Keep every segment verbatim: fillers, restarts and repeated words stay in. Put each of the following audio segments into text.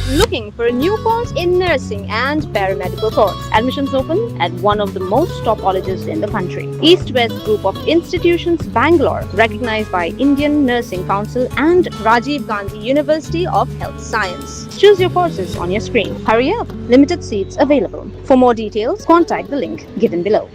Looking for a new course in nursing and paramedical course? Admissions open at one of the most top colleges in the country. East West Group of Institutions, Bangalore, recognized by Indian Nursing Council and Rajiv Gandhi University of Health Science. Choose your courses on your screen. Hurry up, limited seats available. For more details, contact the link given below.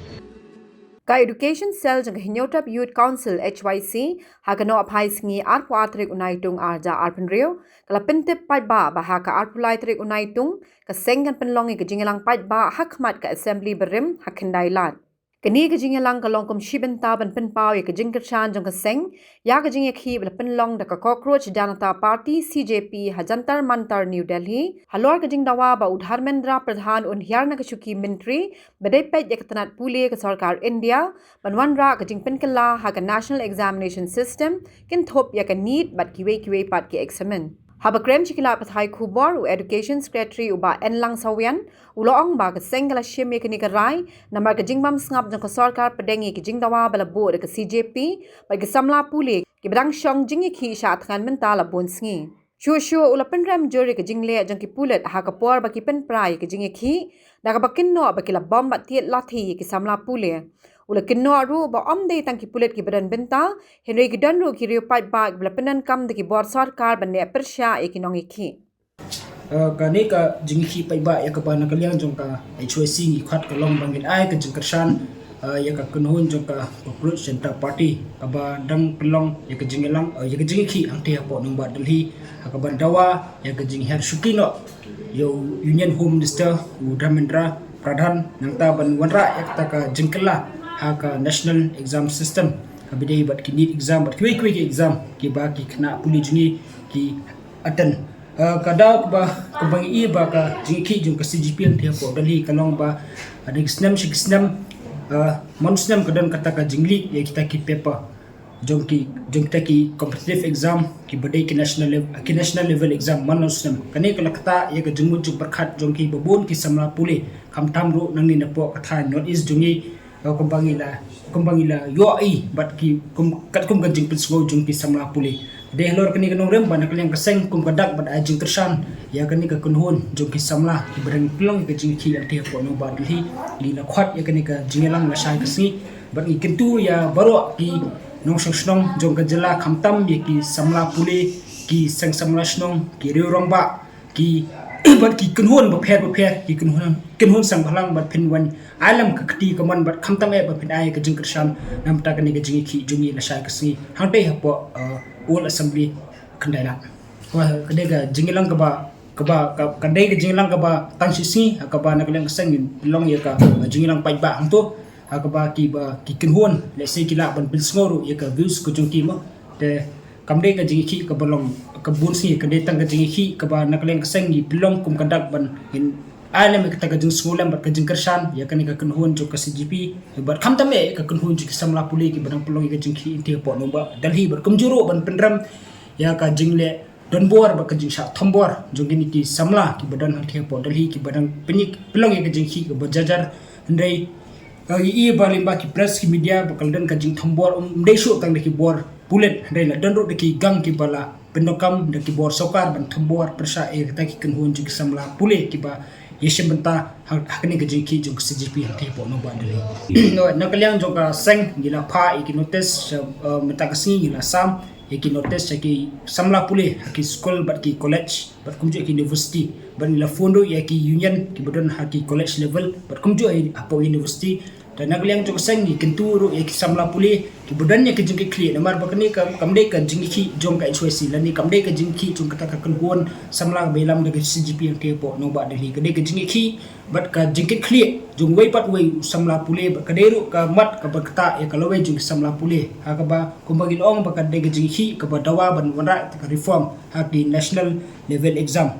Ka Education Cell jong ka Hynñiewtrep Youth Council, H Y C, ha ka Nohphai Sngi, arphew ar tarik u Naitung arhajar arphew hynriew, ka la pyntip paidbah ba ha ka arphew lai tarik u Naitung, ka seng kan pynlong ïa ka jingïalang paidbah ha khmat ka Assembly barim ha Khyndai Lad. Kane ka jingïalang ka long kum shi bynta ban pynpaw ïa ka jingkyrshan jong ka seng ïa ka jingïakhih ba la pynlong da ka Cockroach Janata Party, C J P, ha Jantar Mantar, New Delhi, halor ka jingdawa ba u Dharmendra Pradhan un hiar na ka shuki myntri ba dei peit ïa ka tnat pule ka sorkar India ban wanrah ka jingpynkylla ha ka National Examination System, kynthup ïa ka NEET bad kiwei kiwei pat ki eksamin. Haba kren sha ki lad pathai khubor, u Education Secretary u Bah Enlang Sawian u la ong ba ka seng ka la shim ïa kane ka rai namar ka jingbym sngap jong ka sorkar pdeng ïa ki jingdawa ba la buh da ka C J P bad ki samla pule kiba dang shong jingïakhih sha thngan mynta la bun sngi. Shuh shuh u la pynrem jur ïa ka jingleh jong ki pulit ha ka por ba ki pynpra ïa ka jingïakhih, da kaba kynnoh ba ki la bom bad tied lathi ïa ki samla pule. U la kynnoh ruh ba ym dei tang ki pulit kiba don bynta, hynrei ki don ruh ki riew paidbah kiba la pyndonkam da ki bor sorkar ban neh pyrshah ïa ki nongïakhih. Eh, kane ka jingïakhih paidbah ïa kaba na ka liang jong ka H Y C ngi khot ka long ba ngin ai ka jingkyrshan, eh, ïa ka kynhun jong ka Cockroach Janata Party kaba dang pynlong ïa ka jingïalang, eh, ïa ka jingïakhih hangtei hapoh nongbah Delhi, ha kaban dawa ïa ka jinghiar shuki noh ïa u Union Home Minister u Dharmendra Pradhan, nangta ban wanrah ïa kata ka jingkylla ha ka National Exam System kaba dei bad ki NEET exam bad kiwei kiwei ki exam kiba ki khynnah pule jong ngi ki attend. Eh, ka daw kaba, kaba ngi i ba ka jingïakhih jong ka C G P hangtei hapoh Delhi ka long ba, eh, da ki snem sha ki snem, eh, man u snem ka don kata ka jingleak ïa kita ki paper jong ki, jong kita ki competitive exam kiba dei ki national lev-, ki national level exam man u snem. Kane ka la ktah ïa ka jingmut jingpyrkhat jong kiba bun ki samla pule, khamtam ruh nangne napoh ka thaiñ North East jong ngi, eh, kumba ngi la, kumba ngi la ïohi bad ki kum, katkum ka jingpynsngew jong ki samla pule. Dei halor kane ka nongrim ba na ka liang ka seng kum ka dak ban ai jingkyrshan ïa kane ka kynhun jong ki samla kiba dang pynlong ïa ka jingïakhih hangtei hapoh nongbah Delhi, ngi la khot ïa kane ka jingïalang lashai ka sngi bad ngi kyntu ïa baroh ki nongshong shnong jong ka jylla, khamtam ïa ki samla pule, ki seng samla shnong, ki riew rangbah, ki bad ki kynhun bapher bapher, ki kynhun, kynhun seng bhalang ban pynwan ai lem ka kti kamon bad khamtam eh ban pynai ka jingkyrshan namar kane ka jingïakhih jong ngi lashai ka sngi hangtei hapoh, eh, Old Assembly Khyndai Lad. Ka dei ka jingïalang kaba, kaba, ka, ka dei ka jingïalang kaba tang shi sngi, kaba na ka liang ka seng ngin pynlong ïa ka, eh, jingïalang paidbah hangto, ha kaba kiba ki kynhun lehse ki lah ban pynsngew ruh ïa ka views ka jong ki mo. Te kam dei ka jingïakhih kaba long ka bun sngi, ka dei tang ka jingïakhih kaba na ka liang ka seng ngi pynlong kum ka dak ban ngin ai lem ïa kata ka jingsngew lem bad ka jingkyrshan ïa kane ka kynhun jong ka C G P bad khamtam eh ka kynhun jong ki samla pule kiba dang pynlong ïa ka jingïakhih hangtei hapoh nongbah Delhi bad kumjuh ruh ban pynrem ïa ka jingleh donbor bad ka jingshah thombor jong kine ki samla kiba don hangtei hapoh Delhi kiba dang pynïaid pynlong ïa ka jingïakhih kaba jar jar. Hynrei, eh, ngi i ba lyngba ki press ki media ba ka la don ka jingthombor, ym dei shuh tang da ki bor pulit, hynrei la don ruh da ki gang kiba la pyndonkam da ki bor sorkar ban thombor pyrshah ïa kita ki kynhun jong ki samla pule kiba ïashim bynta ha, ha kane ka jingïakhih jong ka C G P hangtei hapoh nongbah Delhi. Na ka liang jong ka seng ngi la phah ïa ki notice, eh, mynta ka sngi ngi la sam ïa ki notice ïa ki samla pule ha ki skul bad ki college bad kumjuh ki university bad ngi la phone ruh ïa ki union kiba don ha ki college level bad kumjuh ïa hapoh university. Te na ka liang jong ka seng ngi kyntu ruh ïa ki samla pule kiba don ïa ki jingkitkhlieh namar ba kane ka kam dei ka jingïakhih jong ka H Y C lane kam dei ka jingïakhih jong kata ka kynhun samla ba ïalam da ka C G P hangtei hapoh nongbah Delhi, ka dei ka jingïakhih bad ka jingkitkhlieh jong uwei pat uwei u samla pule bad ka dei ruh ka mat kaba ktah ïa ka lawei jong ki samla pule ha kaba kumba ngi la ong ba ka dei ka jingïakhih kaba dawa ban wanrah ka reform ha ki national level exam.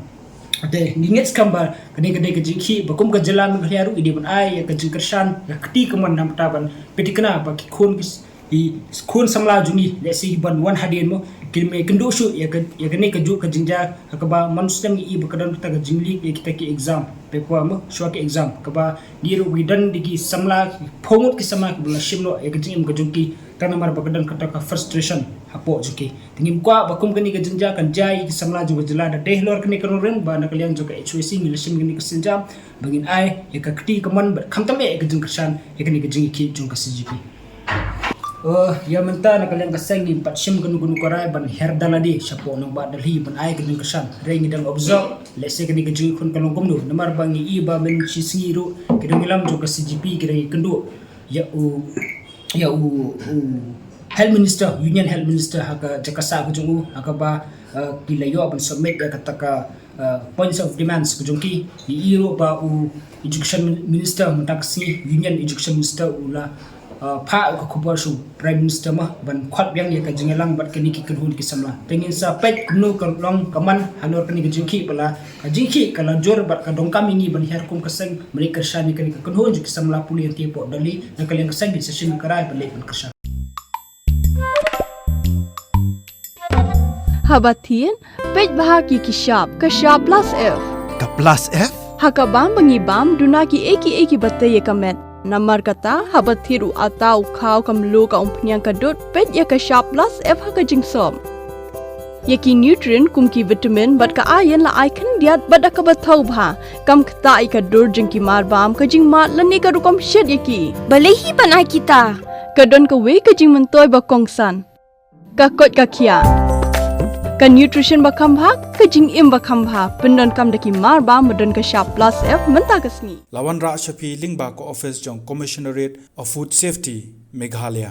Te ngi ngeit skhem ba ka dei, ka dei ka jingïakhih ba kum ka jylla Meghalaya ruh ngi dei ban ai ïa ka jingkyrshan ïa ka kti kamon namar ban pynthikna ba ki khun ki s-, ki khun samla jong ngi lehse ki ban wan hadien mo, kim ïakynduh shuh ïa ka, ïa kane kajuh ka jingjia ha kaba man u snem ngi i ba ka don kata ka jingleak ïa kita ki exam paper mo, shuwa ki exam, kaba ngi ruh ngi don da ki samla, ki phew ngut ki samla kiba la shim noh ïa ka jingim ka jong ki Ka namar ba ka don kata ka frustration hapoh jong ki. Te ngim kwah ba kum kane ka jingjia kan jia ïa ki samla jong ka jylla. Da dei halor kane ka rynrang ba na ka liang jong ka H Y C ngi la shim kane ka sienjam ba ngin ai ïa ka kti kamon bad khamtam eh ïa ka jingkyrshan ïa kane ka jingïakhih jong ka C G P. Ïa mynta na ka liang ka seng ngim pat shim kano kano ka rai ban hiar da lade shapoh nongbah Delhi ban ai ka jingkyrshan. Hynrei ngi dang observe lehse kane ka jingïakhun ka long kumno, namar ba ngi i ba mynshisngi ruh ki nongïalam jong ka C G P ki dang ïakynduh ïa u, ïa u, u Health Minister, Union Health Minister ha ka jaka sah ka jong u, ha kaba ki la ïoh ban submit ïa kata ka points of demands ka jong ki. Ngi i ruh ba u Education Minister mynta ka sngi, Union Education Minister, u la phah ka khubor sha u Prime Minister mo ban khot biang ïa ka jingïalang bad kine ki kynhun ki samla. Te ngin sa peit kumno ka long ka mon halor kane ka jingïakhih, ba la ka jingïakhih ka la jur bad ka donkam ïa ngi ban hiar kum ka seng ban leit kyrshan ïa kane ka kynhun jong ki samla pule hangtei hapoh Delhi. Na ka liang ka seng ngin sa shim ka rai ban leit ban kyrshan. Haba thied, peit bha ki ki shap, ka shap plus F. Ka plus F? Ha ka bam ba ngi bam, duna kiei kiei kiba tei ïa ka met. Namar kata, haba thied u atta, u khaw, ka mluh, ka umphniang, ka dud, peit ïa ka shap plus F ha ka jingsop. Ïa ki nutrient kum ki vitamin bad ka iron la ai khyndiat bad da kaba thaw bha. Kam ktah ïa ka dur jong ki marbam, ka jingmad lane ka rukom shet ïa ki. Balei hi ban ai kita? Ka don kawei ka jingmyntoi ba kongsan. Ka koit ka khiah. Ka nutrition ba kham bha, ka jingim ba kham bha. Pyndonkam da ki marbam ba don ka shap plus F mynta ka sngi. La wanrah sha phi lyngba ka office jong Commissionerate of Food Safety, Meghalaya.